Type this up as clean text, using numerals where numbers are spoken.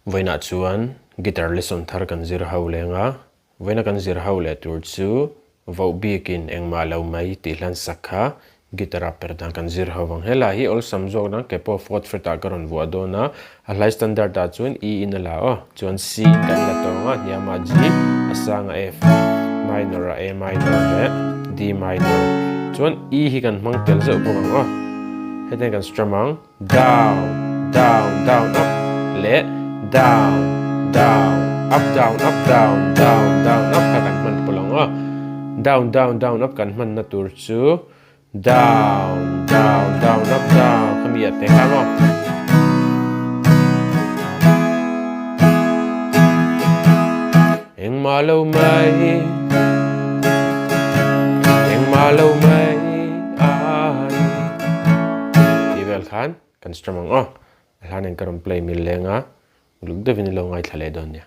Vawiinah chuan guitar lesson thar kan zir ho leng a, vawiina kan zir ho leh tur chu voh bikin engmah lo mai tih hlan sak kha guitar ah per dan kan zir ho vang. Helai hi awlsam zawk dang ke pawh fourth fret ah ka rawn vuah dawn a, a hlai standard ah chuan E in a la aw, chuan C in kan la tawng a, hniamah G, a sangah F minor ah A minor leh D minor. Chuan E hi kan hmang tel zeuh bawk ang aw, hetiang kan strum ang. Down, down, down, up leh down, down, up, down, up, down, down, down, up kha kan hman pawlh ang aw. Down, down, down, up kan hmanna tur chu down, down, down, up, down kha mi ah te kha maw. Engmah lo mai, engmah lo mai an tih vel khan kan strum ang aw. A hlan in ka rawn play mil leng a, uluk deuhin i lo ngaithla leh dawn nia.